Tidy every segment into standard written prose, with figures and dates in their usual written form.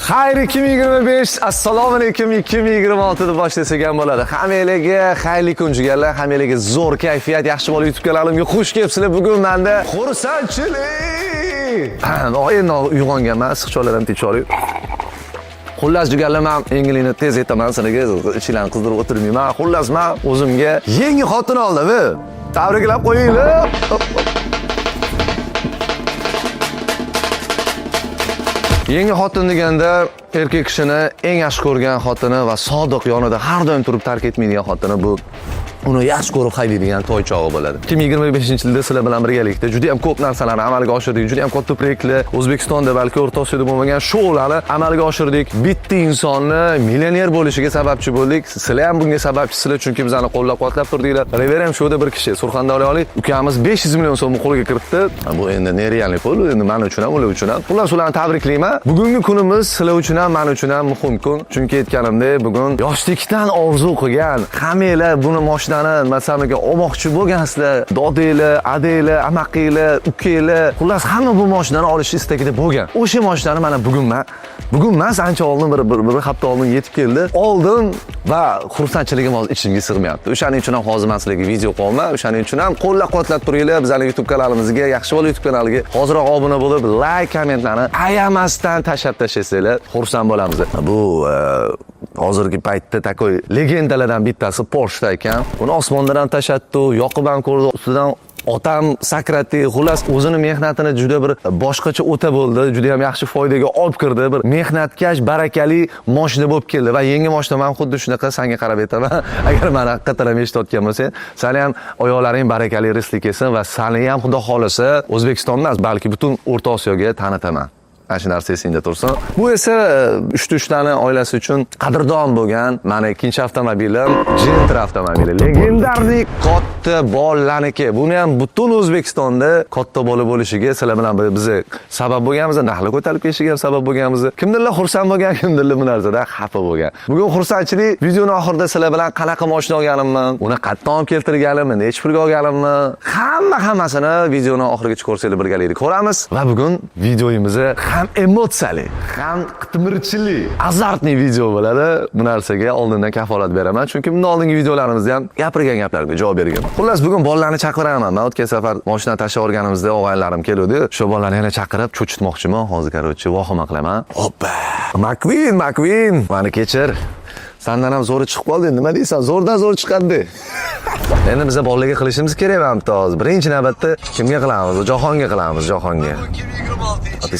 Xayr 2025, assalomu alaykum 2026 deb boshlasak ham bo'ladi. Hammanglarga xayrli kun jigarlar, hammanglarga zo'r kayfiyat, yaxshi bola YouTube kanalimga xush kelibsizlar. Bugun menda xursandchilik. Endi uyg'onganman, issiq choylardan techolib. Xullas jigarlar, men engilikni tez aytaman sizlarga, ichinglarni qizdirib o'tirmayman. Xullas men o'zimga yangi xotin oldim. Tabriklab qo'yinglar. Yangi xotin deganda erkak kishini eng yaxshi ko'rgan xotini va sodiq yonida har doim turib tark etmaydigan xotini bu uni yaxshi ko'rib haydaydigan toychog'i bo'ladi. 2025-yilda sizlar bilan birgalikda juda ham ko'p narsalarni amalga oshirdik, juda ham katta proyektlar, O'zbekistonda balki O'rta Osiyoda bo'lmagan shoularni amalga oshirdik. Bitta insonni millioner bo'lishiga sababchi bo'ldik. Sizlar ham bunga sababchisizlar, chunki bizani qo'llab-quvvatlab turdinglar. Rever ham shouda bir kishi, Surxondaryolik ukamiz 500 million so'mni qo'lga kiritdi. Bu endi nerealniy pul, endi men uchun ham, ular uchun ham. Xullas ularni tabriklayman. Bugungi kunimiz sizlar uchun ham, men uchun ham muhim kun. Chunki aytganimdek, bugun yoshlikdan orzu qilgan, hammanglar buni mashinani masalanga olmoqchi bo'lgansizlar. Dodanglar, adanglar, amaqinglar, ukanglar, xullas hamma bu mashinani olish istagida bo'lgan. O'sha mashinani mana bugun men, bugun emas, ancha oldin bir hafta oldin yetib keldi. Oldim va xursandchiligim hozir ichimga sig'mayapti. O'shaning uchun ham hozir men sizlarga video qo'yaman. O'shaning uchun ham qo'llab-quvvatlab turinglar bizning YouTube kanalimizga, yaxshi bola YouTube kanaliga hoziroq obuna bo'lib, like, kommentlarni ayamasdan tashlab tashlasanglar, xursand bo'lamiz. Bu hozirgi paytda такой legendalardan bittasi Porsche ekan. Uni osmondan ham tashlatdi, yoqib ham ko'rdi, ustidan otam sakratdi. Xullas o'zini mehnatini juda bir boshqacha o'ta bo'ldi, juda ham yaxshi foydaga olib kirdi. Bir mehnatkash, barakali moshina bo'lib keldi va yangi moshina men xuddi shunaqa sanga qarab aytaman. Agar meni haqiqatan ham eshitayotgan bo'lsang, sani ham oyoqlaring barakali rizqli kelsin va sani ham Xudo xolasa O'zbekiston emas, balki butun O'rta Osiyoga tanitaman. Mana shu narsa esingda tursin. Bu esa uchta uchtani oilasi uchun qadrdon bo'lgan mani ikkinchi avtomobilim Gentra avtomobili. Легендарный katta bolalarniki. Buni ham butun O'zbekistonda katta bola bo'lishiga sizlar bilan biz sabab bo'lganmiz, narxlar ko'tarilib ketishiga ham sabab bo'lganmiz. Kimdirlar xursand bo'lgan, kimdirlar bu narsadan xafa bo'lgan. Bugun xursandchilik videoni oxirida sizlar bilan qanaqa mashina olganimni, uni qayerdan olib keltirganimni, necha pulga olganimni, hammasini videoni oxirigacha ko'rsanglar birgalikda ko'ramiz. Va bugun videomizni ham emotsiyali, ham qitmirchili, azartniy video bo'ladi. Bu narsaga oldindan kafolat beraman, chunki bundan oldingi videolarimizda ham gapirgan gaplarga javob berganman. Xullas bugun bolalarni chaqiraman. Men o'tgan safar mashina tashlab yuborganimizda og'aynilarim keluvdi. Shu bolalarni yana chaqirib cho'chitmoqchiman. Hozir короче vahima qilaman. Hoppa! Makvin, Makvin, mani kechir. Sandan ham zo'ri chiqib qoldi. Nima deysan? Zo'rdan zo'r chiqadi. Endi biza bolalarga qilishimiz kerak mana bitta hozir. Birinchi navbatda kimga qilamiz? Jahonga qilamiz, Jahonga.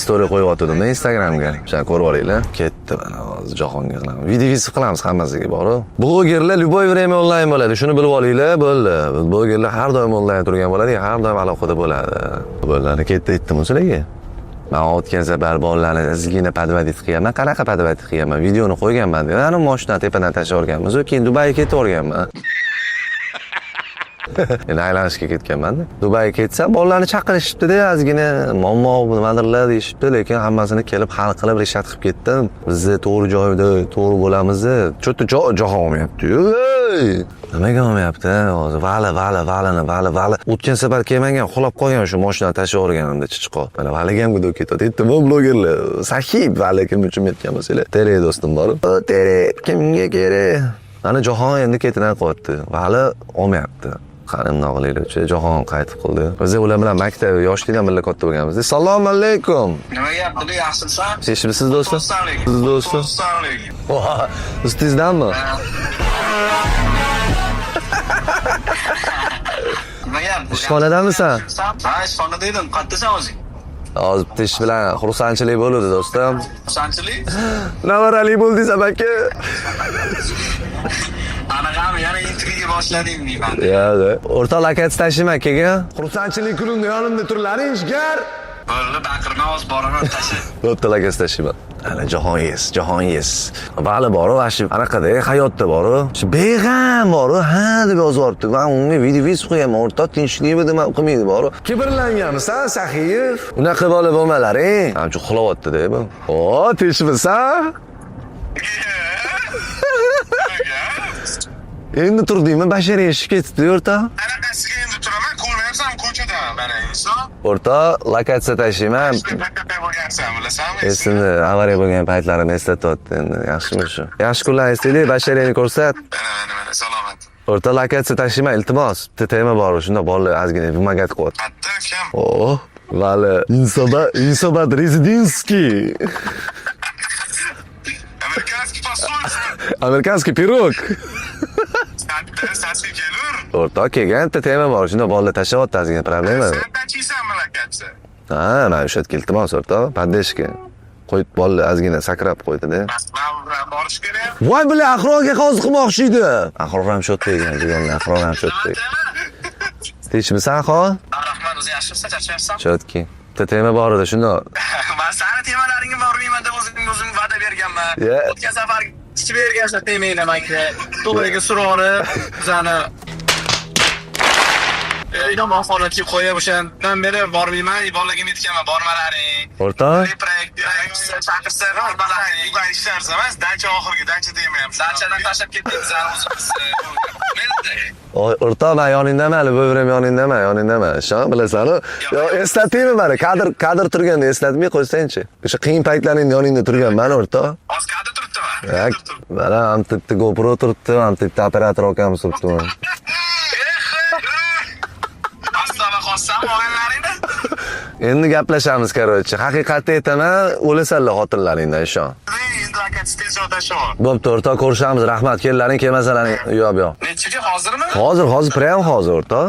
Story qo'yib Instagramga. O'shani ko'rib olinglar. Ketdi mana hozir Jahonga qilamiz. Video vizit qilamiz hammasiga borib. Blogerlar любой время onlayn bo'ladi. Shuni bilib olinglar, bo'ldi. Blogerlar har doim onlayn turgan bo'ladi, har doim aloqada bo'ladi. Bo'ldi, ketdi aytdim sizlarga. Men o'tgan safar bolalarni ozgina подводить qilganman. Qanaqa подводить qilganman? Videoni qo'yganman. Ana mashina tepadan tashlab yuborganmiz. Keyin Dubayga ketib yuborganman. Endi aylanishga ketganman-da. Dubayga ketsam, bolalarni chaqirishibdi-da, ozgina muammo nimadirlar deyishibdi, lekin hammasini kelib hal qilib, решать qilib ketdim. Bizni to'g'ri joyda to'g'ri bo'lamiz. Cho'ta jahon olmayapti-yu. Nimaga olmayapti? Hozir vali, vali, valini, vali, vali. O'tgan safar kelmagan, uxlab qolgan shu mashinani tashlab yuborganimda chichqoq. Mana valiga ham гудок ketadi. Aytdim, blogerlar, sahib vali kim uchun aytgan bo'lsanglar. Tere do'stim bor. Tere kimga kerak? Mana Jahon endi ketidan qo'yapti. Vali olmayapti. Qani bundoq qilaylikchi, Jahon qaytib qildi. Biz ular bilan maktab yoshlikdan birga katta bo'lganmiz. Assalomu alaykum. Nima gap, Dili, yaxshimisan? Siz do'stim? Siz do'stim? Assalomu alaykum. Ustingizdanmi? Nima gap? Ishxonadamisan? Ha, ishxonada edim. Qayerdasan o'zing? Hozir bitta ish bilan xursandchilik bo'ldi do'stim. Xursandchilik? Navarali bo'ldingiz amaki. Anaqami, yana intriga boshlading deyman. Yo'q. O'rtoq lokatsiya tashlayman keyin. Xursandchilik kunimda yonimda turlaring, jigar. Bo'ldi, baqirma, hozir boraman, tasha. Bo'pti, lokatsiya tashlayman. Ana Jahon yes, Jahon yes. Vali boru, shu anaqada hayotda boru. Shu beg'am boru, ha deb yozib yuboribdi. Men unga video viz qo'yaman, o'rtoq tinchlikmi deb qilmaydi boru. Kibrlanganmisan, Saxiyev? Unaqa bola bo'lmalaring. Ancha uxlayapti-da bu. O, tinchmisan? Endi turdingmi? Bashara eshib ketibdi, o'rtoq. Anaqasiga endi turaman, ko'rmayapsan ko'chada mana inson. O'rtoq, lokatsiya tashlayman. PPP bo'lgansan bular. Bilasanmi? Esimda, avariya bo'lgan paytlarimni eslatyapti endi. Yaxshimi shu? Yaxshi kunlar eslaylik, basharangni ko'rsat. Mana, mana, mana, salomat. O'rta lokatsiya tashlayman, iltimos. Bitta tema bor, shunda bolalar ozgina помогать qilyapti. Qatta ukam? Oh, vali, Insobat, Insobat резидентский. Американский посольство. Американский пирог. Qatta sasi kelur. O'rtoq kelgan, bitta tema bor, shunda bolalar tashlayapti ozgina problema. Sen tashiysanmi lokatsiya? Ha, mana o'sha yerga iltimos o'rtoq, поддержка. Qo'yib bolalar ozgina sakrab qo'ydi-da. Man bilan borish kerak. Voy бля, Ahrorga hozir qilmoqchi edi. Ahror ham shu yerda ekan, deganlar, Ahror ham shu yerda. Tinchmisan, Ahror? Rahmat, o'zing yaxshimisan, charchamayapsan? Чётки. Bitta tema bor edi, shundoq. Man sani temalaringga bormayman deb o'zimga o'zim va'da berganman. O'tgan safar ichib bergansan temanglar manga. To'g'riga surib, bizani yomon holatga qo'yib, o'shandan beri bormayman, bolalarga aytganman, bormalaring. O'rtoq, Proyekt chaqirsa bormalaring. Bu ishlarsiz emas, dacha oxirgi dacha demayapman. Dachadan tashlab ketdik bizani o'zimiz. O'rtoq, men yoningdaman, hali bo'vrem yoningdaman, yoningdaman. Ishon, bilasan-ku. Yo, eslataymi mani? Kadr, kadr turganda eslatmay qo'ysangchi. O'sha qiyin paytlaringda yoningda turganman, o'rtoq. Hozir kadr turibdimi? Ha, mana ham bitta GoPro turibdi, ham bitta operator akamiz turibdi. Mana. Astava qolsam olganlaringni. Endi gaplashamiz, короче. Haqiqatni aytaman, o'lasanlar xotinlaringdan, ishon. Endi lokatsiya tezroq tashlab. Bo'pti, o'rtoq, ko'rishamiz. Rahmat. Kellaring kelmasalaring, yo'q, yo'q. Nechiga hozirmi? Hozir, hozir, прям hozir, o'rtoq.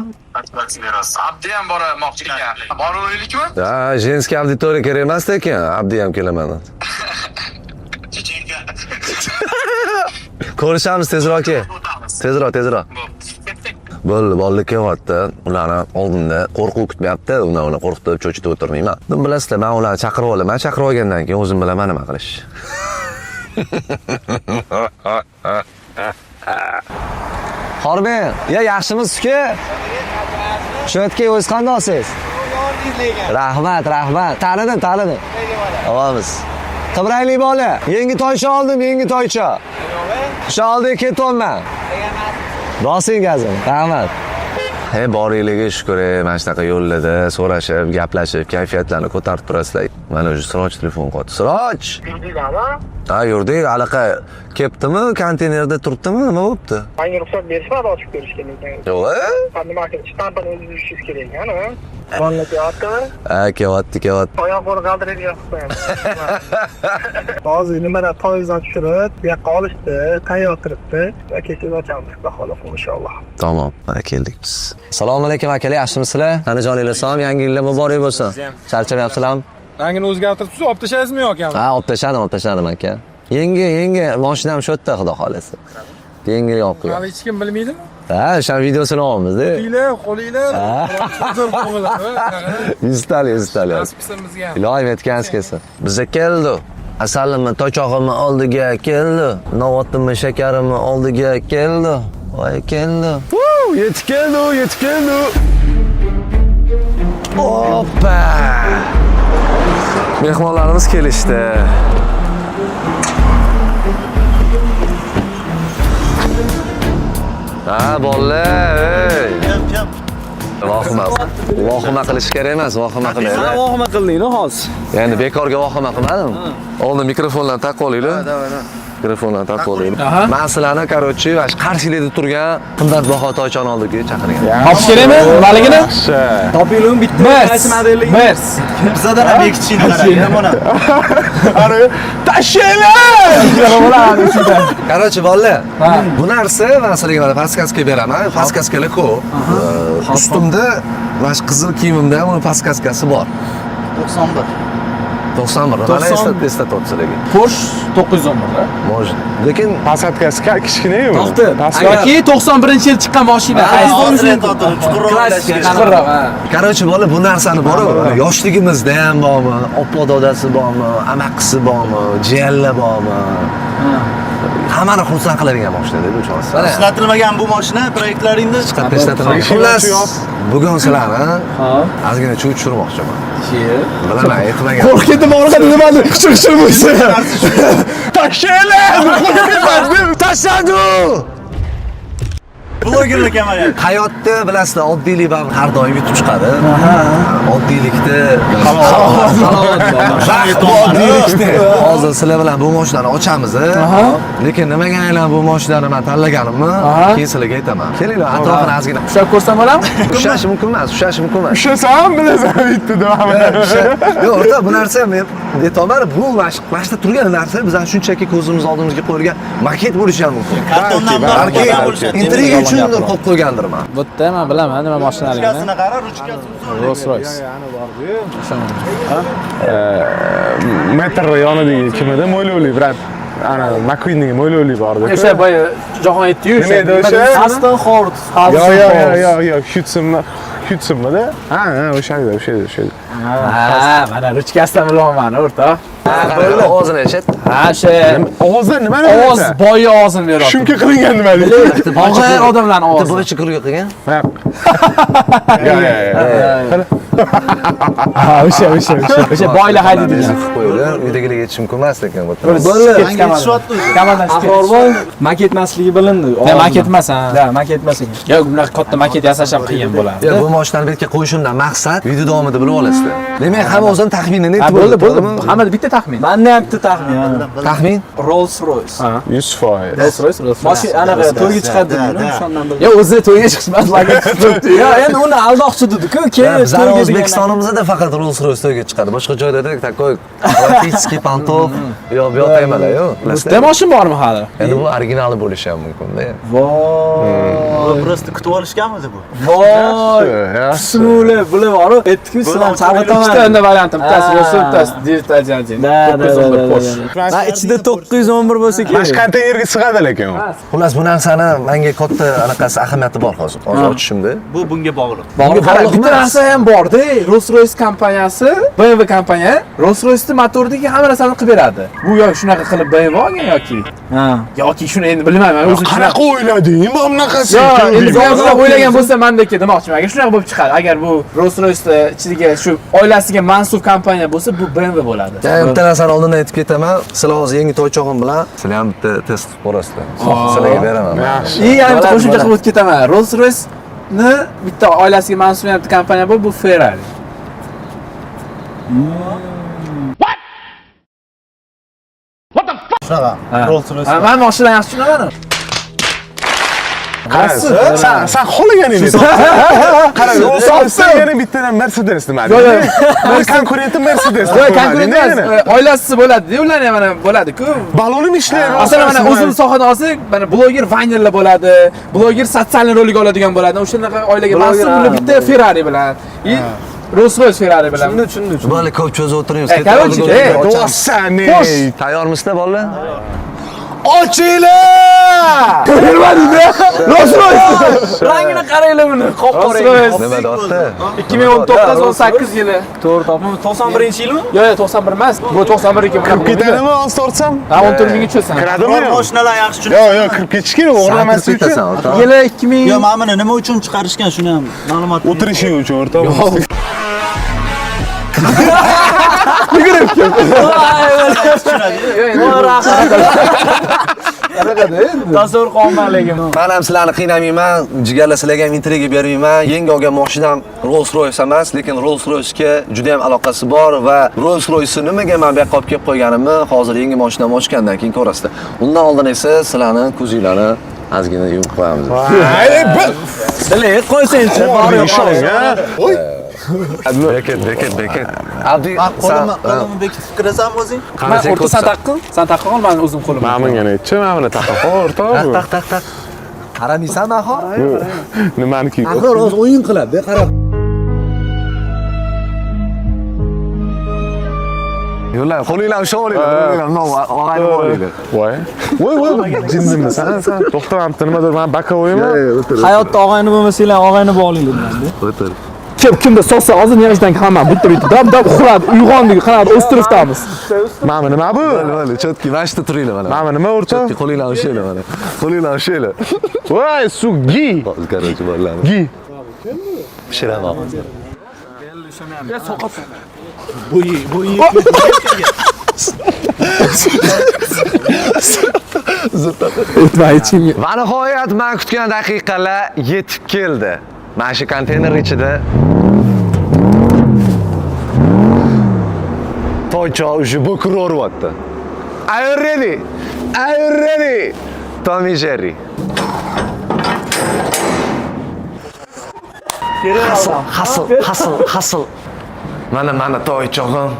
Abdi ham bormoqchi ekan. Boraveraylikmi? Ha, женский auditoriya kerak emas ekan. Abdi ham kelaman. Chechenka. Ko'rishamiz tezroq kel. Tezroq, tezroq. Bo'ldi, bolalar kelyapti. Ularni oldinda qo'rquv kutmayapti. Undan uni qo'rqitib, cho'chitib o'tirmayman. Buni bilasizlar, men ularni chaqirib olaman. Chaqirib olgandan keyin o'zim bilaman nima qilish. Xorbek, ya yaxshimisiz uka? Shu yerga o'zi qandoqsiz? Rahmat, rahmat. Tanidim, tanidim. Olamiz. Qibraylik bola, yangi toycha oldim, yangi toycha. O'sha oldiga ketyapman. Bosing gazini. Rahmat. He, boringligiga shukur, mana shunaqa yo'llarda so'rashib, gaplashib, kayfiyatlarni ko'tarib turasizlar. Mana o'sha Siroj telefon qilyapti. Siroj! Ha, yurdik, anaqa keptimi, konteynerda turibdimi, nima bo'libdi? Manga ruxsat berishmadi ochib ko'rishga lekin. Yo'q, Ha, nima qilish, shtampini o'zingiz uzishingiz kerak ekan, ha? Bolalar kelyaptimi? Ha, kelyapti, kelyapti. Oyoq qo'li qaltiraydigan qilib qo'yamiz. Hozir nimalar toyingizdan tushirib, bu yoqqa olishdi, tayyor turibdi. Va kecha ochamiz, xudo xohlasa inshaalloh. Tamom, mana keldik biz. Assalomu alaykum akalar, yaxshimisizlar? Qani joninglar sog'mi? Yangi yillar muborak bo'lsin. Charchamayapsizlarmi? Rangini o'zgartiribsiz, olib tashlaysizmi yoki? Ha, olib tashladim, olib tashladim aka. Yangi, yangi mashinam shu yerda, xudo xohlasa. Yangi olib qo'yaman. Hali hech kim bilmaydimi? Ha, o'sha videosini olamiz-da. Qo'linglar, qo'linglar. Yuztali, yuztali. Nasib qilsin bizga ham. Iloyim aytganingiz kelsin. Biza keldi. Asalimni, tochog'imni oldiga keldi. Novotimni, shakarimni oldiga keldi. Voy keldi. Yetib keldi, yetib keldi. Oppa! Mehmonlarimiz kelishdi. Ha, bolalar, ey. Vahima. Vahima qilish kerak emas, vahima qilaylik. Vahima qilding-da hozir. Ya'ni bekorga vahima qilmadim. Oldin mikrofonlarni taqib olinglar. Mikrofonlarni taqib olinglar. Man sizlarni, короче, mana shu qarshilikda turgan qimmatbaho toychani oldiga chaqirgan. Topish kerakmi? Nimaligini? Topinglar bitta Mers. qaysi modelligini. Mers. Bizadan ham bekitishini qarang, mana. Tashlaylar! Короче, bolalar, bu narsa man sizlarga mana подсказка beraman. Подсказка lar ko'p. Ustimda mana shu qizil kiyimimda ham uni подсказка si bor. 91. 91. Mana 90. eslatib eslatyapti sizlarga. Porsche 911 da. Может. Lekin Посадка si kichkina-yu. To'xta. Yoki 91-yil chiqqan mashina. Qaysi Hozir aytyapti, chuqurroq o'ylash kerak. Chuqurroq, ha. Короче, bola, bu narsani bor yoshligimizda ham bormi, opa dodasi bormi, amakisi bormi, jiyanlar bormi? Hammani xursand qiladigan mashina dedi o'sha. Mana Ishlatilmagan bu mashina proyektlaringda chiqarib ishlatilmagan. Xullas, bugun sizlarni ozgina chuv tushirmoqchiman. Bilaman, aytmagan. Qo'rqib ketdim, orqada nimani qichir-qichir bo'lsa. Tashlaylar! Tashladi! Blogerlar kamayadi. Hayotda bilasizlar, oddiylik baribir har doim yutib chiqadi. Oddiylikda halovat bor. Oddiylikda. Hozir sizlar bilan bu mashinani ochamiz. Lekin nimaga aynan bu mashinani men tanlaganimni keyin sizlarga aytaman. Kelinglar, atrofini ozgina Ushlab ko'rsam bo'ladimi? ushlash mumkin emas, ushlash mumkin emas. Ushlasam bilasan bitta davomini. Yo'q, o'rta bu narsa men aytolmadim. Bu mana shu turgan narsa bizani shunchaki ko'zimiz oldimizga qo'yilgan maket bo'lishi ham mumkin. Kartondan Balki bo'lishadi. intriga uchundir qo'yib qo'ygandirman. Bu yerda men bilaman nima mashinaligini. Ruchkasini qara, ruchkasi uzun. Rolls Royce. Metr yonidagi kim edi? Mo'ylovli brat. Ana McQueenning mo'ylovli bor edi. O'sha boya jahon aytdi-yu, Nima edi o'sha? Aston Hort. Yo yo yo yo yo Hudsonmi? Hudsonmidi? Ha, ha, o'sha edi, o'sha edi, o'sha edi. Ha, mana ruchkasidan bilaman, o'rtoq. Bo'ldi, og'zini eshit. Ha, o'sha Ovozdan nimani ovoz bilasan? boyi ovozini beryapti. Shumka qilingan nima deydi? Og'ir odamlarning Bitta ovozi. boycha kulgi qilgan. Yo yo yo. Ha, o'sha, o'sha, o'sha. O'sha boylar haydaydigan. Qilib qo'ydi. Uydagilarga aytish mumkin emas lekin bu. Bo'ldi. Manga yetishyapti o'zi. Kamardan Ahvolboy maket emasligi bilindi. Ne maket emas, ha. Da, maket emas ekan. Yo'q, bunaqa katta maket yasash ham qiyin bo'ladi. Ya bu mashinani bu yerga qo'yishimdan maqsad video davomida bilib olasizlar. Demak, hamma o'zini taxminini Ha, aytib bo'ldi, bo'ldi. to'g'rimi? Hammada bitta taxmin. Menda ham bitta taxmin. Taxmin? Rolls Royce. 100%. Rolls Royce, Rolls Royce. Mashina anaqa to'yga chiqadi Da, dedi, da. o'shandan bildim. Yo, o'zi to'yga chiqishmas, maket turibdi. Yo, endi uni aldoqchi dedi-ku, keyin Bizani to'yga degandan O'zbekistonimizda faqat Rolls Royce to'yga chiqadi. Boshqa joylarda такой klassический pantov yo bu yoq taymalar yo'q. Bitta mashin bormi hali? Endi bu originali bo'lishi ham mumkin-da. Voy, Просто kutib olishganmidi bu? voy. Yaxshi. Smuli, bular bor-ku, aytdi-ku, sizlarni Ikkita chalg'itaman. unda varianti, bittasi Rolls Royce, bittasi 911. Da, da, da, 911 Porsche. da. Ha, ichida 911 bo'lsa Mana shu kerak. konteynerga sig'adi lekin u. Xullas bu narsani menga katta anaqasi ahamiyati bor hozir. Hozir ochishimda. Bu bunga bog'liq. Bunga Qara, bog'liq bitta emas. narsa ham borda, Rolls Royce kompaniyasi, BMW kompaniya Rolls Royce'ni motoridagi hamma narsani qilib beradi. Bu yo shunaqa qilib BMW olgan yoki Ha. yoki shuni endi bilmayman, o'zim Qanaqa o'ylading? Mana bunaqasi. Yo, endi bu ham shunaqa o'ylagan bo'lsa mandaki demoqchiman. Agar shunaqa bo'lib chiqadi, agar bu Rolls Royce'ni ichidagi shu oilasiga mansub kompaniya bo'lsa, bu BMW bo'ladi. Ya bitta narsani oldindan aytib ketaman. Sizlar hozir yangi toychog'im bilan sizlar ham bitta test qilib ko'rasizlar. Sizlarga beraman. Yaxshi. И yana bitta Bo'ladi, qo'shimcha bo'ladi. qilib o'tib ketaman. Rolls Royce'ni bitta oilasiga mansub yana bitta kompaniya bor, bu Ferrari. Shunaqa. Rolls Royce. Ha, Men mashinalarni yaxshi tushunaman. Qara, sen xohlaganingni. Qara, Rolls Royce yana bittadan Mercedes nima? Yo'q, yo'q. Bir konkurenti Mercedes. Yo'q, konkurent emas, oilasi bo'ladi-da, ularni ham mana bo'ladi-ku. Balonim ishlaydi. Masalan, mana o'zimiz sohani olsak, mana bloger vaynerlar bo'ladi, bloger sotsial rolik oladigan bo'ladi. O'shanaqa oilaga mansub bular bitta Ferrari bilan. И Rolls Royce Ferrari bilan. Tushundim, Bo'ldi, ko'p cho'zib o'tirmaymiz. Короче, Do'stani. Tayyormisizlar bolalar? Ochinglar! Rolls Royce. Rangini qaranglar buni, qop-qora. Rolls Royce. Nima deyapti? 2019-18 yili. To'g'ri topdim. 91-yilmi? Yo'q, yo'q, 91 emas. Bu 91 ekan. Kirib ketadimi hozir tortsam? Ha, 14 mingga tushasan. Kiradimi? Biror mashinalar yaxshi tushunib. Yo'q, yo'q, kirib ketish kerak, o'g'irlamaslik uchun. Ketasan, o'rtoq. Yili 2000 Yo, mana buni nima uchun chiqarishgan shuni ham ma'lumot. O'tirishing uchun o'rtoq. Tasavvur qolman lekin. Men ham sizlarni qiynamayman, jigarlar sizlarga ham intriga bermayman. Yangi olgan mashinam Rolls Royce emas, lekin Rolls Royce'ga juda ham aloqasi bor va Rolls Royce'ni nimaga men bu yoqqa olib kelib qo'yganimni hozir yangi mashinamni ochgandan keyin ko'rasizlar. Undan oldin esa sizlarni ko'zinglarni ozgina yumib qo'yamiz. Ay, bir Bilay, qo'ysangchi, bor yo'q. ishongan. Oy. Beket, beket, beket. Abdi, Man qo'limni qo'limni bekitib kirasanmi o'zing? Man o'rta san taqqin, san taqqin ol, men o'zim qo'lim. Mana bunga nechi? Mana buni taqib qol o'rtoq. Taq, taq, taq, taq. Qaramaysanmi, axir? Nimaniki? Axir hozir o'yin qiladi, qarab. Yo'llar, qo'linglarni ushlab olinglar, qo'linglarni og'ayni olinglar. Voy. Voy, voy, jinnimisan sen? To'xta, mana bitta nimadir, mana bakovoymi? Hayotda og'ayni bo'lmasanglar, og'ayni bo'linglar bilan. O'tir. Kim kimda sossa hozir niyajdan hamma bitta bitta dab dab uxladi, uyg'ondik, qanaqa ostrovdamiz. Mana bu nima bu? Bo'ldi, bo'ldi, chotki, mana shu yerda turinglar mana. Mana bu nima o'rtoq? Chotki, qo'linglarni ushlanglar mana. Qo'linglarni ushlanglar. Voy, su gi. Hozir, короче, bolalarni Gi. pishiraman hozir. Aytma, ichimga. Va nihoyat men kutgan daqiqalar yetib keldi. Mana shu konteyner ichida Toychoq уже bo'kiraveryapti. Are you ready? Are you ready? Tommy Jerry. Hasıl, hasıl, hasıl, hasıl. Mana mana toychog'im.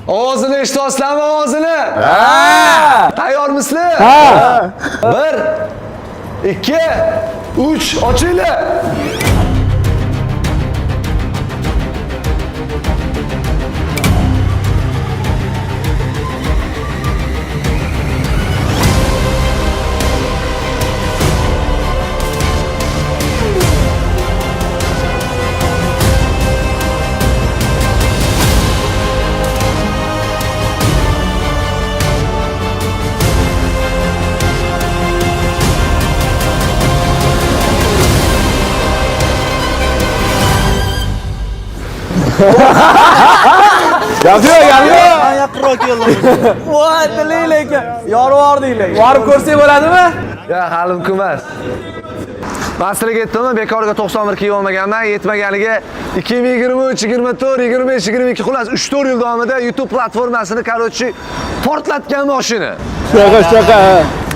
Ovozini eshityapsizlarmi ovozini? Ha! Tayyormisizlar? Ha! 1 2 3 ochinglar. Yo'q, yo'q. Man yaqinroq keldim. Voy, diling lekin. Yorib lekin. Borib ko'rsak bo'ladimi? Ya hali mumkin emas. Men sizlarga aytdimmi, bekorga 91 kiyib olmaganman, yetmaganiga 2023, 24, 25, 22 xullas 3-4 yil davomida YouTube platformasini, короче, portlatgan mashina. Shunaqa, shunaqa.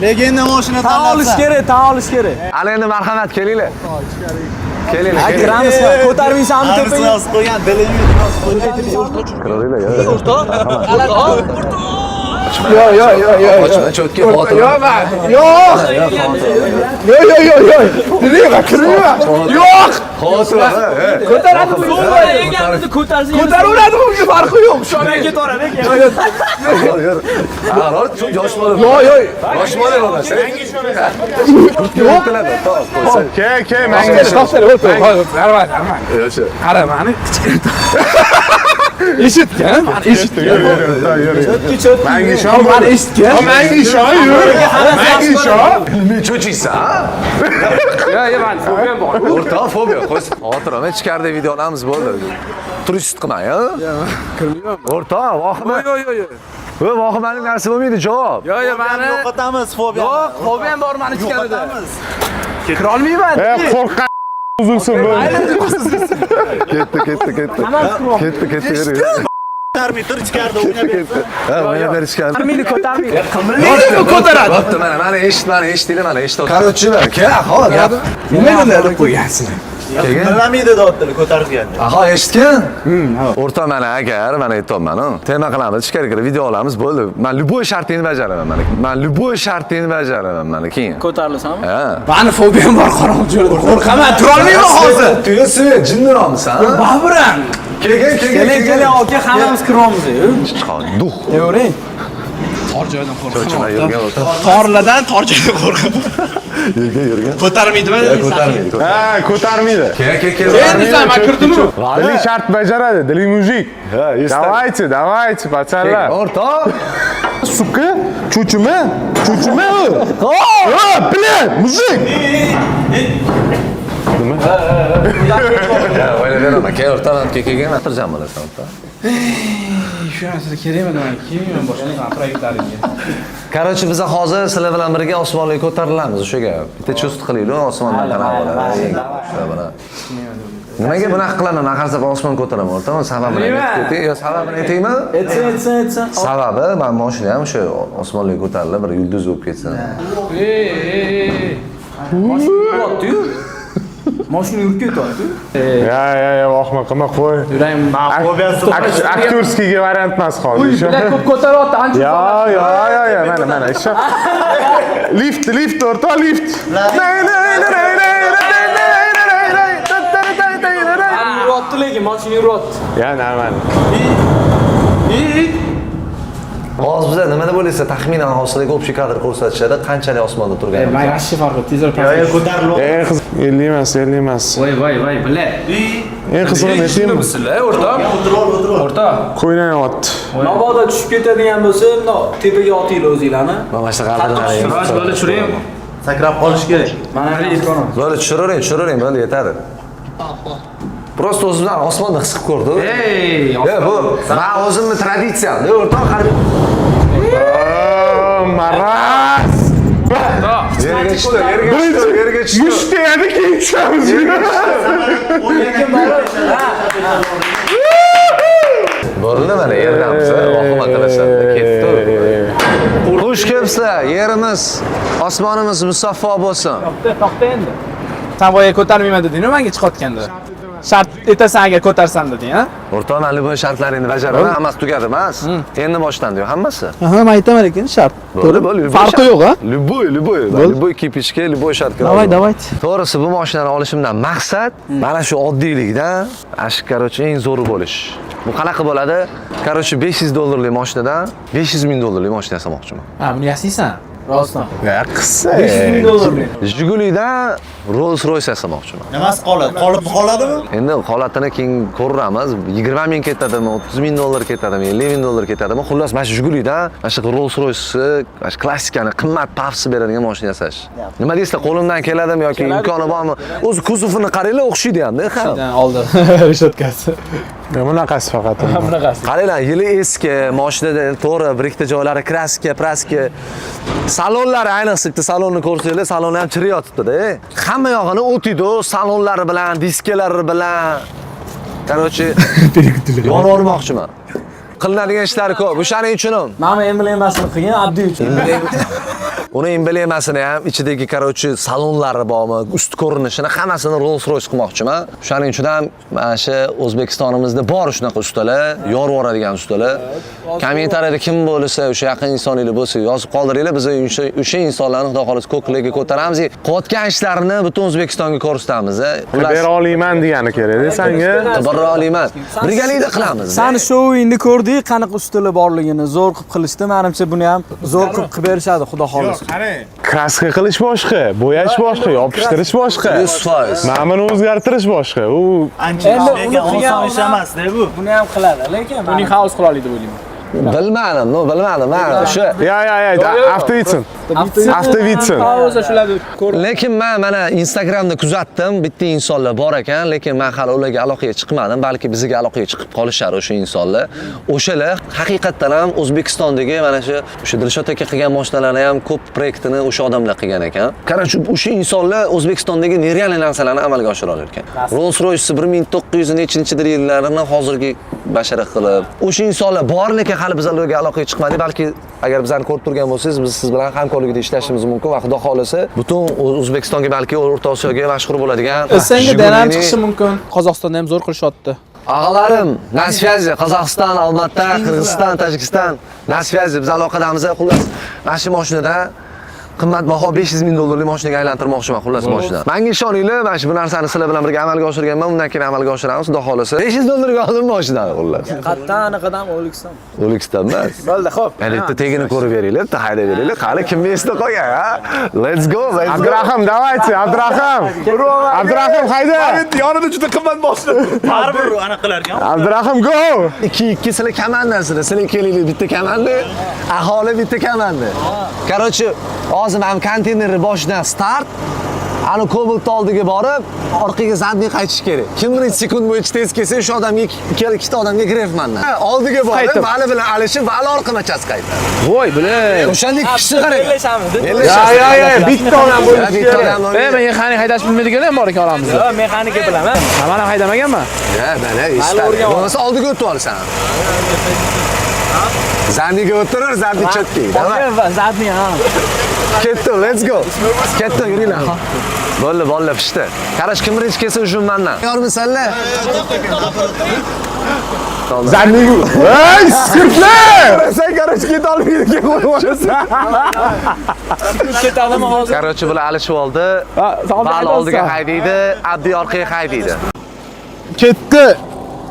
Legenda mashina Tan olish tanlabsan. kerak, tan olish kerak. Ana endi marhamat, kelinglar. Kelinglar, Ha, kelinglar. kiramiz, ko'tarmaysanmi Hammasi tepaga? yozib qo'ygan, dilingni yozib qo'ygan. Kiravringlar, yo. Yo'q, yo'q, yo'q, yo'q. Ochma, cho'tga xotin. Yo'q, man. Yo'q. Yo'q, yo'q, yo'q, yo'q. Kirayman, kirayman. Yo'q. Xotin. Ko'taradi bu. Egamni ko'tarsa Ko'taraveradi bunga farqi yo'q. Shona ketaveradi ekan. Yur. Ha, yosh bola. Yo'q, yo'q. Yosh bola bo'lmasa. Yo'q. Ke, ke, menga To'xta, o'tir. Qarama, qarama. Qara, mani kichkina. Eshitgan, mani eshitgan. Yur, yur, yur, yur. Menga ishon. Mani eshitgan. Menga ishon, yur. Menga ishon. Nima cho'chiysan? Yo'q, yo'q, mani fobiyam bor. O'rtoq fobiya qo'ysin. Xavotir olma, ichkarida video olamiz bo'ldi. Turist qilmang, ha? Kirmayman. O'rtoq, vahima. Yo'q, yo'q, yo'q. Voy, vahimalik narsa bo'lmaydi, javob. Yo'q, yo'q, mani Yo'qotamiz fobiyani. Yo'q, fobiyam bor mani ichkarida. Yo'qotamiz. Kira olmayman. Qo'rqqan uzilsin bo'ldi. Ketdi, ketdi, ketdi. Ketdi, ketdi. Yur. Ko'tarmay tur ichkarida o'ynab Ketdi. Ha, o'ynab berishgan. Ko'tarmaydi, ko'tarmaydi. Nega ko'taradi? Bo'pti, mana, mana eshit, mana eshitinglar, mana eshit. Короче, kel, hop, gap. Nima qilib qo'ygansiz? Keyin Bilmaydi deyaptilar ko'targanda. Aha, eshitgan? O'rtoq mana agar, mana aytyapman, tema qilamiz, ichkari kirib video olamiz, bo'ldi. Men любой shartingni bajaraman mana. Men любой shartingni bajaraman mana keyin. Ko'tarilasanmi? Ha. Mani fobiyam bor qorong'i joyda. Qo'rqaman, turolmayman hozir. Tuyasi, jinniroqmisan? Baribir ham. Kelgin, kelgin, Keling, keling, aka, hammamiz kiryapmiz. Chiqon, duh. Yevring. Tor joydan Cho'chima qo'rqaman. yurgan o'rtoq. Torlardan tor joydan qo'rqaman. Yurgan, yurgan. Ko'tarmaydimi? Ko'tarmaydi. Ha, ko'tarmaydi. Kel, kel, kel. Endi sen men kirdimmi? Diling shart bajaradi, diling mujik. Ha, Давайте, давайте, пацанlar. O'rtoq. Сука, cho'chima, cho'chima u. Ha, блядь, мужик. Ya, o'ylab beraman. Kel, o'rtoq, man kelgan, o'tirjam bo'lasan, o'rtoq. Shu narsa kerakmidi menga? Kelmayman boshqa proyektlaringga. Короче, biz hozir sizlar bilan birga osmonga ko'tarilamiz o'sha gap. Bitta chust qilaylik, osmondan qarab bo'ladi. Shular bilan. Nimaga bunaqa qilaman? Men har safar osmon ko'taraman, o'rtoq. Sababini aytib ketay, yo sababini aytaymi? Aytsin, aytsin, aytsin. Sababi men mashina ham o'sha osmonga ko'tarilib bir yulduz bo'lib ketsin. Ey, ey, ey. Mashina yuryapti-yu. Mashina yurib ketyapti. Ya, ya, ya, vohma qilma, qo'y. Yuragim Актёрский ga variant emas hozir. Uy, ko'p ko'taryapti, ancha. Yo, yo, yo, yo, mana, mana, isho. Lift, lift, o'rtoq, lift. Yuryapti lekin, mashina yuryapti. Ya, normal. Hozir bizlar nima deb o'ylaysiz? Taxminan hozir общий kadr ko'rsatishadi, qanchalik osmonda turganimizni. Men yaxshi farqi, tezroq Yo, yo, ko'tarilib. Eng qiz 50 emas, 50 emas. Voy, voy, voy, bile. Eng qizig'ini aytaymi? Sizlar o'rtoq. O'rtoq. Qo'ynayapti. Mabodo tushib ketadigan bo'lsa, bundoq tepaga otinglar o'zinglarni. Mana shu qadrlar. Siroj bola tushiring. Sakrab qolish kerak. Mana Bo'ldi, tushiravering, tushiravering, bo'ldi, yetadi. Просто o'zimdan osmonda his qilib ko'rdim. Ey, Ya bu men o'zimni traditsiyam. O'rtoq, qara. Maraz. Yerga tushdi, yerga tushdi, yerga tushdi. Musht tegadi, keyin tushamiz. Bo'ldi, mana yerdamiz, vahima qilishadi. Ketdi. Xush kelibsizlar. Yerimiz, osmonimiz musaffo bo'lsin. To'xta endi. Sen boya ko'tarmayman deding-ku menga chiqayotganda. Shart etasan agar ko'tarsam deding, ha? O'rtoq, men любой shartlaringni bajaraman, hammasi tugadi emas. Endi boshlandi hammasi. Aha, men aytaman lekin shart. Bo'ldi, bo'ldi. Farqi yo'q, ha? Любой, любой, любой кипиш ga, любой shartga. Давай, давайте. To'g'risi, bu mashinani olishimdan maqsad mana shu oddiylikdan, ana shu, короче, eng zo'ri bo'lish. Bu qanaqa bo'ladi? Короче, 500 dollarlik mashinadan 500 ming dollarlik mashina yasamoqchiman. Ha, buni yasaysan. Rostdan. Ya qissa. 500 ming dollarlik. Jigulidan Rolls Royce yasamoqchiman. Nimasi qoladi? Qolib qoladimi? Endi holatini keyin ko'ramiz. 20 ming ketadimi, 30 ming dollar ketadimi, 50 ming dollar ketadimi? Xullas, mana shu Jigulidan mana shu Rolls Royce, mana shu klassikani qimmat pafsi beradigan mashina yasash. Nima deysizlar, qo'limdan keladimi yoki imkoni bormi? O'zi kuzovini qaranglar, o'xshaydi hamda, ha. Oldi. Reshotkasi. Bunaqasi faqat. Bunaqasi. Qaranglar, yili eski, mashinada to'g'ri, bir ikkita joylari kraska, praska, salonlari, ayniqsa bitta salonni ko'rsanglar, saloni ham chirib yotibdi-da. Hamma yog'ini o'tiydi, salonlari bilan, diskalari bilan. Короче, yonib yubormoqchiman. Qilinadigan ishlar ko'p. O'shaning uchun ham Mana emblemasini qilgin Abdi uchun. Uni emblemasini ham, ichidagi, короче, salonlari bormi, ust ko'rinishini hammasini Rolls Royce qilmoqchiman. O'shaning uchun ham mana shu O'zbekistonimizda bor shunaqa ustalar, yorib yuboradigan ustalar. Kommentariyada kim bo'lsa, o'sha yaqin insoninglar bo'lsa, yozib qoldiringlar. Biz o'sha insonlarni Xudo xohlasa ko'klarga ko'taramiz. Qilayotgan ishlarini butun O'zbekistonga ko'rsatamiz. Xullas, Bera olmayman degani kerak-da sanga. Bera olmayman. Birgalikda qilamiz. Sani shouingni ko'rdik, qanaqa ustalar borligini, zo'r qilib qilishdi. Menimcha buni ham zo'r qilib qilib berishadi, Xudo xohlasa. Kraska qilish boshqa, bo'yash boshqa, yopishtirish boshqa. 100%. Mana buni o'zgartirish boshqa. U Ancha Endi ish, lekin uni qilgan oson ish odam- emas-da bu. Buni ham qiladi, lekin Uning haus qila oladi deb o'ylayman. Bilmadim, no, bilmadim. Men o'sha Ya ya ya, avtovitsin. Avtovitsin. Pauza shularni ko'rib. Lekin men mana Instagramda kuzatdim, bitta insonlar bor ekan, lekin men hali ularga aloqaga chiqmadim, balki bizga aloqaga chiqib qolishar o'sha insonlar. O'shalar haqiqatdan ham O'zbekistondagi mana shu o'sha Dilshod aka qilgan mashinalarni ham ko'p proyektini o'sha odamlar qilgan ekan. Короче, o'sha insonlar O'zbekistondagi нереальный narsalarni amalga oshira olar ekan. Rolls Royce 1900 nechinchidir yillarini hozirgi bashara qilib, o'sha insonlar bor, lekin hali biz ularga aloqaga chiqmadik. Balki agar bizlarni ko'rib turgan bo'lsangiz, biz siz bilan hamkorlikda ishlashimiz mumkin va Xudo xohlasa butun O'zbekistonga, balki O'rta Osiyoga mashhur bo'ladigan SNGdan ham Jigulini- chiqishi mumkin. Qozog'istonda ham zo'r qilishyapti. Og'alarim, на связи, Qozog'iston, Olmaota, Qirg'iziston, Tojikiston, на связи, biz aloqadamiz. Xullas, mana shu mashinada qimmatbaho 500 ming dollarlik mashinaga aylantirmoqchiman, xullas mashina. Menga ishoninglar, mana shu bu narsani sizlar bilan birga amalga oshirganman, undan keyin amalga oshiramiz, Xudo xohlasa. 500 dollarga oldim mashinani, xullas. Qayerdan anaqadan O'liksan. O'likiston emas. Bo'ldi, xo'p. Ya'ni bitta tegini ko'rib beringlar, bitta haydab beringlar. Qani kimni esda qolgan, ha? Let's go, let's go. Abdurahim, давайте, Abdurahim. Abdurahim, hayda. Yonida juda qimmat mashina. Baribir anaqa qilarkan. Abdurahim, go. Ikki ikki sizlar komandasizlar. Sizlar kelinglar bitta komanda, aholi bitta komanda. Короче, hozir mana konteynerni boshidan start, ani Cobalt oldiga borib, orqaga задний qaytish kerak. Kim birinchi sekund bo'yicha tez kelsa, o'sha odamga ikkita odamga gref mandan. Oldiga borib, Vali bilan alishib, Vali orqa machasi qaytadi. Voy, бля. O'shanda ikki kishi qarang. Bellashamiz. Ya ya ya, bitta odam bo'lishi Bitta kerak. odam E, men mexanik haydash bilmaydiganlar ham bor ekan oramizda. Yo'q, mexanika bilaman. Ha, men ham haydamaganman. Ya, mana eshitadi. Bo'lmasa oldiga o'tib olasan. Задний ga o'tirar, задний четкий. Давай. Задний, ha. Ketdi, let's go. Ketdi, yuringlar. Bo'ldi, bo'ldi, pishdi. Qarash, kim birinchi kelsa uzun mandan. Yormisanlar? Задний. Ey, sirtlar! Sen, короче, keta olmaydi, keyin qo'yib yuborasan. Ketadimi hozir? Короче, bular alishib oldi. Bal oldiga haydaydi, Abdi orqaga haydaydi. Ketdi.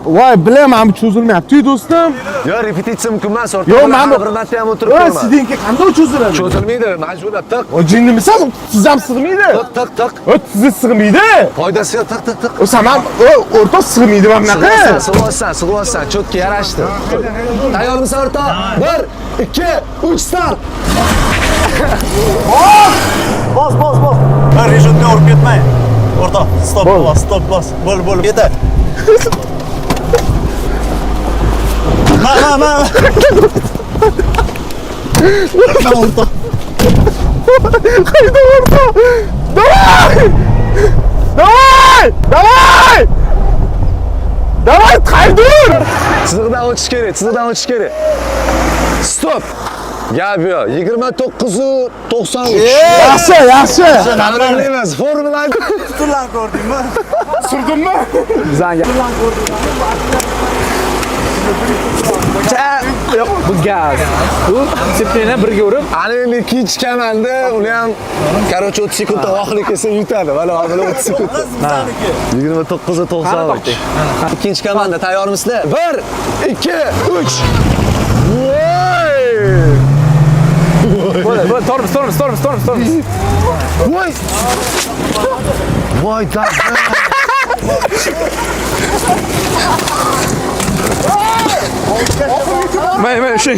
Voy, bilaman, bu cho'zilmayapti-yu, do'stim. Yo, repetitsiya mumkin emas, o'rtoq. Yo'q, men bir marta ham o'tirib Voy, ko'rmadim. sizniki qanday cho'ziladi? Cho'zilmaydi, majburlab tiq. O jinnimisan? Siz ham sig'maydi. Tiq, tiq, tiq. O sizni sig'maydi. Foydasi yo'q, tiq, tiq, tiq. O sen ham o'rtoq sig'maydi mana bunaqa. Sig'yapsan, sig'yapsan, чётко yarashdi. Tayyormisan, o'rtoq? 1, 2, 3, start. Bos, bos, bos. Reshotka urib ketmang. O'rtoq, stop bos, stop bos. Bo'l, bo'l, yetar. Ma, ma, ma. Hayda o'rtoq. Давай! Давай! Давай! Давай, qaydur! Chiziqdan o'tish kerak, chiziqdan o'tish kerak. Stop. Gap yo'q. 29.93. Yaxshi, yaxshi. Tabriklaymiz. Formula Stullar ko'rdingmi? Surdimmi? Zanga. Yo'q, bu gaz. Bu sepleni birga urib, Ana endi ikkinchi komanda, uni ham короче 30 sekundda voqlik kelsa yutadi. Mana mana 30 sekund. 29.93. Ikkinchi komanda tayyormisizlar? 1 2 3. Voy! bo'ldi, bo'ldi, tormoz, tormoz, tormoz, tormoz, tormoz. Voy! Voy da. May, may, shu.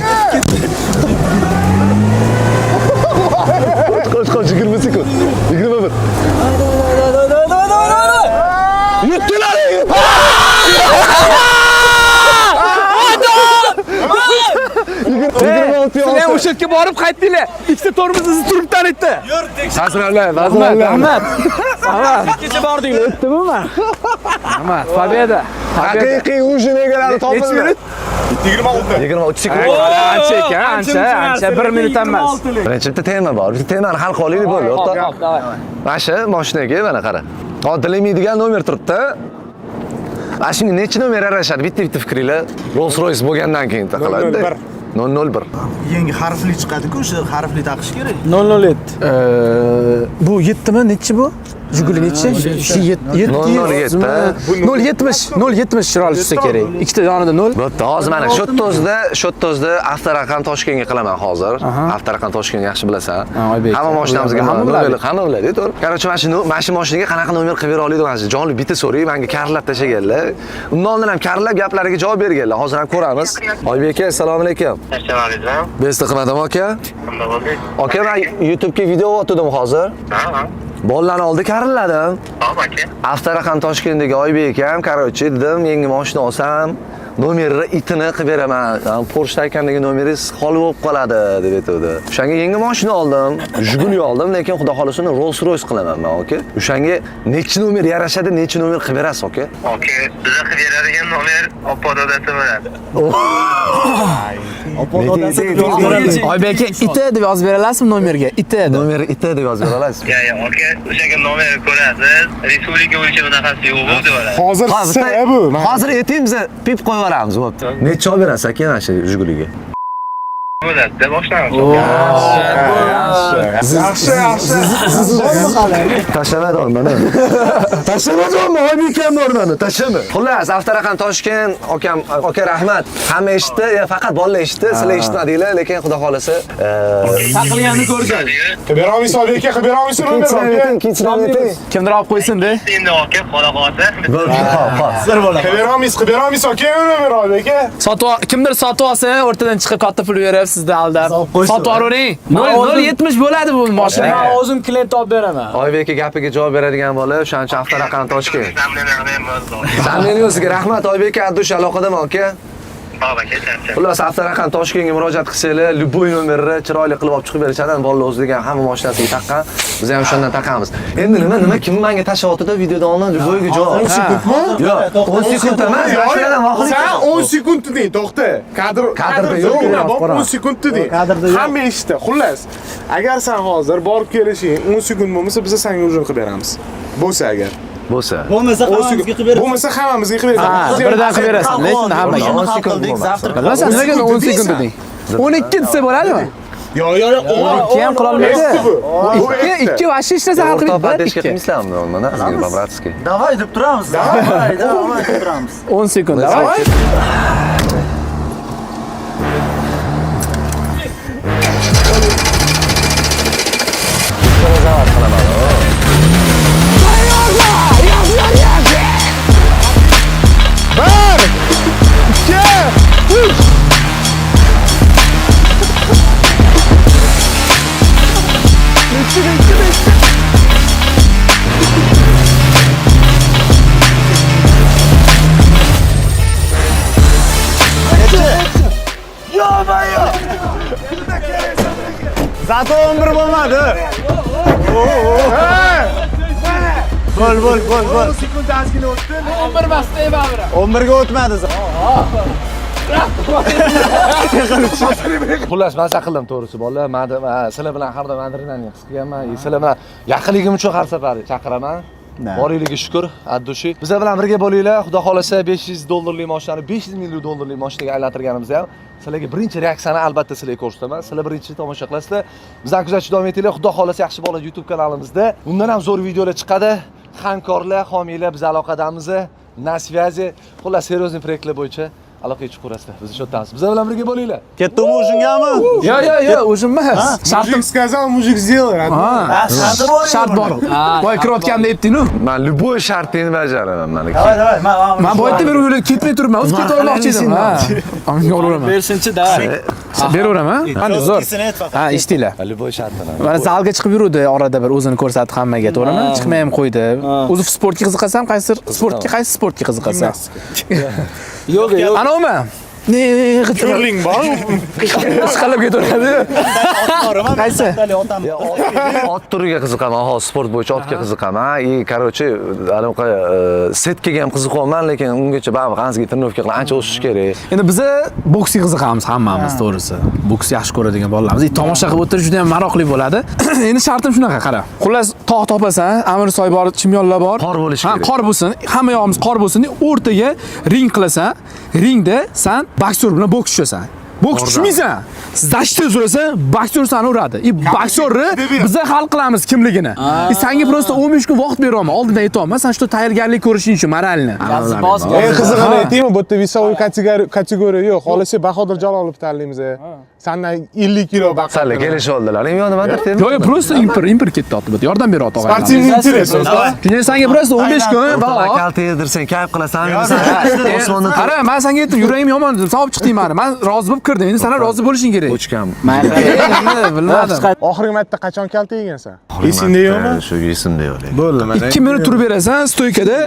Qoch, qoch, 20 sekund. 21. Yutdilar! Sizlar ham o'sha yerga borib qaytdinglar. Ikkita tormoz izi turibdan aytdi. Vazirlar, Rahmat, rahmat. Rahmat. Kecha bordinglar, o'tdimi? Rahmat. Победа. Haqiqiy ujin egalari Necha topildi. minut? 26. 23 sekund. Ancha ekan, ancha, ancha. 1 minut ham emas. Birinchi bitta tema bor. Bitta temani hal qilaylik bo'ldi, o'rtoq. Hop, давай. Mana shu mashinaga mana qara. Oddilaymaydigan nomer turibdi. Mana shunga necha nomer yarashadi? Bitta-bitta fikringlar. Rolls Royce bo'lgandan keyin taqiladi. 001. 001. Yangi harfli chiqadi-ku, o'sha harfli taqish kerak. 007. Bu 7 mi? Nechi bu? Jiguli nechi? 7 007. 0.70, 0.70 chiroyli tushsa kerak. Ikkita yonida 0. Bo'pti, hozir mana shu yerda o'zida, shu yerda o'zida avtoraqam Toshkentga qilaman hozir. Avtoraqam Toshkentni yaxshi bilasan. Ha, Oybek. Hamma mashinamizga Hamma biladi. nomerli, hamma biladi, to'g'ri. Короче, mana shu mashinaga qanaqa nomer qilib bera oladi mana shu jonli bitta so'ray, menga karlab tashlaganlar. Undan oldin ham karlab gaplariga javob berganlar. Hozir ham ko'ramiz. Oybek aka, assalomu alaykum. Assalomu alaykum. Besta qilmadim aka. Qanday bo'ldingiz? Aka, men YouTube'ga video otdim hozir. Ha, ha. Bolalarni oldi karilladim. Hop, aka. Avtoraqam Toshkentdagi Oybek akam, короче, dedim, yangi mashina olsam, nomerni itini qilib beraman. Porsche Taycandagi nomeringiz xoli bo'lib qoladi deb aytuvdi. O'shanga yangi mashina oldim, Jiguli oldim, lekin xudo xolasa uni Rolls Royce qilaman men, aka. O'shanga necha nomer yarashadi, necha nomer qilib berasiz, aka? Aka, biza qilib beradigan nomer opa dodasi bo'ladi. Oybek aka, IT deb yozib bera olasizmi nomerga? IT deb. Nomeri IT deb yozib bera olasizmi? Ya, ya, aka, o'shaga nomerni ko'rasiz. Respublika bo'yicha bunaqasi yo'q deb oladi. Hozir Hozir S bu. Hozir aytaymiz, pip qo'yib yuboramiz, bo'pti. Necha olib berasiz aka mana shu Jiguliga? Bo'ladi, deb boshlaymiz. Yaxshi, yaxshi. Tashlama mani. Tashlama Oybek akam bor mani, tashlama. Xullas, avtoraqam Toshkent, akam, aka rahmat. Hamma eshitdi, faqat bolalar eshitdi, sizlar eshitmadinglar, lekin xudo xolasa, Taqilganini ko'rishadi. Qilib bera olmaysiz Oybek aka, qilib bera olmaysiz nomer aka. Ikkinchisini ayting. Kimdir olib qo'ysin-da. Endi aka, xudo xohlasa. Bo'ldi, hop, hop. Qilib bera olmaysiz, qilib bera olmaysiz aka, nomer Oybek aka. Sotib kimdir sotib olsa, o'rtadan chiqib katta pul berib sizni aldab. Sotib yuboring. 0.70 bo'ladi bu mashinaga. Men o'zim klient topib beraman. Oybek aka gapiga javob beradigan bola, o'shaning uchun avtoraqam Toshkent. Samimiy o'ziga rahmat Oybek aka, dush aloqadaman aka. Hop, aka, charchab. Xullas, avtoraqam Toshkentga murojaat qilsanglar, любой nomerni chiroyli qilib olib chiqib berishadi. Bolalar o'zi degan hamma mashinasiga taqqan, biz ham o'shandan taqamiz. Endi nima kim menga tashlayotdi videodan oldin любойga javob. 10 sekundmi? Yo'q, 10 sekund emas, mashinadan voqea. Sen 10 sekund deding, to'xta. Kadr Kadrda yo'q. Bor 10 sekund deding. Kadrda yo'q. Hamma eshitdi. Xullas, agar sen hozir borib kelishing 10 sekund bo'lmasa, biz senga ujun qilib beramiz. Bo'lsa agar. Bo'lsa. Bo'lmasa 10 hammamizga sekund. qilib berasiz. Bo'lmasa hammamizga qilib beramiz. Birdan qilib berasan, lekin hammaga. 10 sekund bo'lmasa. Bilmasan, nimaga 10 sekund deding? 12 desa bo'ladimi? Yo, yo, yo, 12 ham qila olmaydi. Esdi bu. Bu 2 esdi. 2 вообще hech narsa hal O'rtoq qilmaydi. поддержка 2. qilmaysizlarmi mana sizga по-братски? Давай deb turamiz. Давай, давай deb turamiz. 10 sekund. Давай. Bir, ikki, uch. Nechi, nechi, nechi? Ё-моё! Зато 11 bo'lmadi. Bo'l, bo'l, bo'l, bo'l. Sekund ozgina o'tdi. 11 emasda baribir. 11 ga o'tmadi. Xullas, maza qildim to'g'risi bolalar. Man sizlar bilan har doim adrenalin his qilganman. Sizlar bilan yaqinligim uchun har safar chaqiraman. Boringlarga shukur, от души. Bizlar bilan birga bo'linglar. Xudo xolasa 500 dollarlik mashinani 500 million dollarlik mashinaga aylantirganimizda ham sizlarga birinchi reaksiyani albatta sizlarga ko'rsataman. Sizlar birinchi tomosha qilasizlar. Bizani kuzatishda davom etinglar. Xudo xolasa yaxshi bola YouTube kanalimizda bundan ham zo'r videolar chiqadi. Hamkorlar, homiylar, biz aloqadamiz. На связи. Xullas, серьезный proyektlar bo'yicha aloqaga chiqaverasizlar. Biz shu yerdamiz. Bizlar bilan birga bo'linglar. Ketdimi ужин gami? Yo, yo, yo, ужин emas. Shartim Мужик сказал, мужик сделал. Ha. Shart bor. Boya kirayotganda aytding-ku. Men любой shartingni bajaraman mana. Давай, давай, man Men boyatda beri o'ylab ketmay turibman. O'zi keta olmoqchi edim. Ha. Unga olaveraman. Bersinchi, давай. Beraveraman. Qani zo'r. Cho'tkisini ayt faqat. Ha, eshitinglar. Любой shartini. Mana zalga chiqib yuruvdi orada bir o'zini ko'rsatdi hammaga, to'g'rimi? Chiqmay ham qo'ydi. O'zi sportga qiziqasan, qaysi sportga, qaysi sportga qiziqasan? Yo'q, yo'q. Anavimi? Ne, Curling bor. Ishqalab ketaveradi. Qaysi? Ot turiga qiziqaman, hozir sport bo'yicha otga qiziqaman. И, короче, anaqa setkaga ham qiziqyapman, lekin ungacha baribir ozgina тренировка qilib ancha o'sish kerak. Endi biza boksga qiziqamiz hammamiz, to'g'risi. Boks yaxshi ko'radigan bolalarmiz. И tomosha qilib o'tirish juda ham maroqli bo'ladi. Endi shartim shunaqa, qara. Xullas, tog' topasan, Amirsoy bor, Chimyonlar bor. Qor bo'lishi Ha, kerak. qor bo'lsin. Hamma yog'imiz qor bo'lsin. O'rtaga ring qilasan. Ringda san boksyor bilan boks tushasan. Boks tushmaysan. Защита surasan, boksyor seni uradi. И boksyorni biza hal qilamiz kimligini. И sanga просто 15 kun vaqt beryapman. Oldindan aytyapman, san shu tayyorgarlik ko'rishing uchun морально. Eng qizig'ini aytaymi, bu yerda весовой kategoriya yo'q. Xohlasa Bahodir Jalolov tanlaymiz. Sandan 50 kilo baqir. Salla kelishib oldilar. Yo, nimadir Yo'q, yo'q, просто impor ketdi otib. Yordam beryapti og'ayni. Спортивный интерес. Shunday sanga просто 15 kun O'rtoq va kalta yedirsang, kayf qilasan. Osmondan Qara, men senga aytdim, yuragim yomon dedim. Sen olib chiqding mani. Men rozi bo'lib kirdim. Endi sen ham rozi bo'lishing kerak. O'chgan. Endi bilmadim. Oxirgi marta qachon kalta yegansan? Esingda yo'qmi? Shu esimda yo'q lekin. Bo'ldi, mana. 2 minut turib berasan стойка da.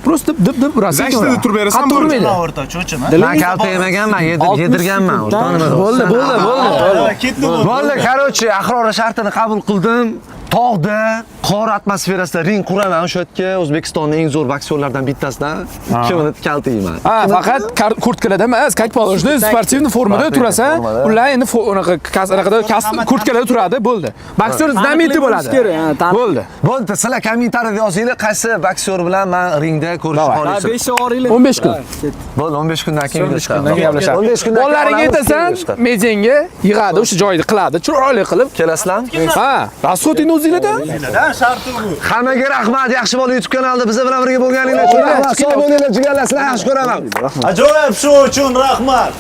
Просто dib dib urasan. Защита da turib berasan, Qattiq bo'ldi. urmaydi. O'rta, cho'chima. Men kalta yemaganman, yedirganman. O'rtoq nima? Bo'ldi, bo'ldi, bo'ldi. Ketdi bu. Bo'ldi, короче, Ahror shartini qabul qildim. Tog'da qor atmosferasida ring quraman o'sha yerga O'zbekistonning eng zo'r boksyorlaridan bittasidan 2 minut kalta yeyman. Ha, faqat kurtkalarda emas, как положено, спортивный formada turasan. Ular endi unaqa anaqada kurtkalarda turadi, bo'ldi. Boksyor знаменитый bo'ladi. Kerak, ha, Bo'ldi. Bo'ldi, sizlar kommentariyada yozinglar, qaysi boksyor bilan men ringda ko'rishni xohlaysiz. 5 oringlar. 15 kun. Bo'ldi, 15 kundan keyin video chiqadi. Kundan keyin gaplashamiz. 15 kundan keyin Bolalaringga olamiz, aytasan, keyin video chiqadi. mejenga yig'adi, o'sha joyida qiladi, chiroyli qilib. Kelasizlarmi? Ha, расход endi o'zinglarda. Sharti bu. Hammaga rahmat, yaxshi bola YouTube kanalida bizlar bilan birga bo'lganinglar uchun rahmat. Sog' bo'linglar, jigarlar, sizlarni yaxshi ko'raman. Ajoyib shu uchun rahmat.